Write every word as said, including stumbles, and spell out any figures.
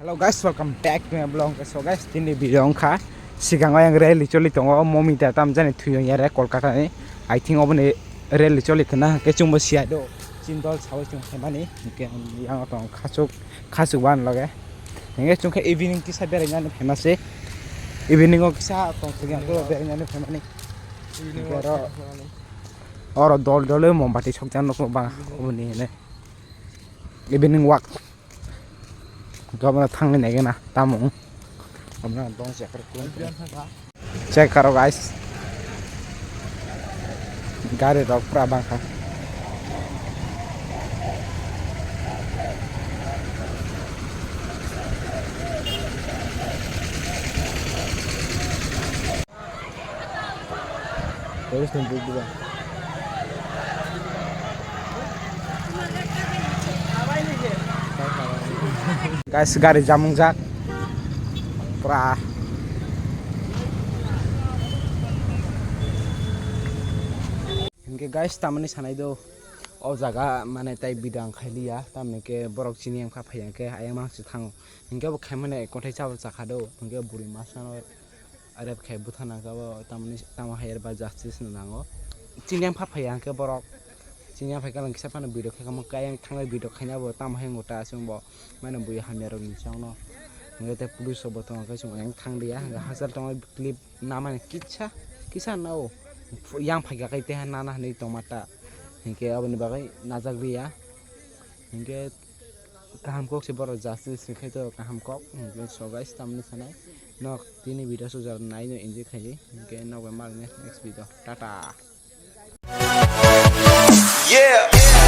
Hello guys, welcome back to my vlog. So guys, tini video wngkha, sikango yang rally choli tongo, Momita tamjani thwiyong yare Kolkata ni. I think oboni rally choli khna, hwnkhe chwngbo siya do, chini dol sawi chwng phaimani, hwnkhe yang tong khachuk, khachuk ban loge. Hwnkhe chwngkhe evening kisa berainani phaimase, evening o kisa tong thwiyong berainani phaimani. Hwnkhe oro, oro dol dol mombati sokjak nukgo ba oboni hene. Evening walk. Gabana thangni naigena tamung. Gabana dong check karo. Check karo guys. Gari rok pura bangkha. Police ni buk diba. Guys, gari jamung jak. Pura. Hingke guys, tamani sanai do. O jaga mane tai bidang khailiya. Tamni ke borok chini wngkha phai hingke ayang mang se thango. Hingke bo khaimani kothai chabo chakha do. Hingke buri masa no. Rep khai buthana khe bo tamni tamo hai ba justice no nango. Chini yang pha phai hwnkhe borok. Chini yang phai khe kisa phano video khai kamo kayang thanglai video khaina bo tamo hai ngota aswng bo. Mane bui hamya rok ni changno. Hwnkhe tei police rok bo tongo khe chwng yang thang dia. Hwnkhe hachal tongo clip namani kisa kisa nao. Yang phai kha khe tei nana hinwi tongma ta. Hwnkhe aboni bagwi najak liya. Hwnkhe kaham kok se borok justice se khai to kaham kok. Hwnkhe so guys, tamni sanai nok tini video so jar nai no enjoy khai. Hwnkhe nok bai mal next video. Tata. Yeah.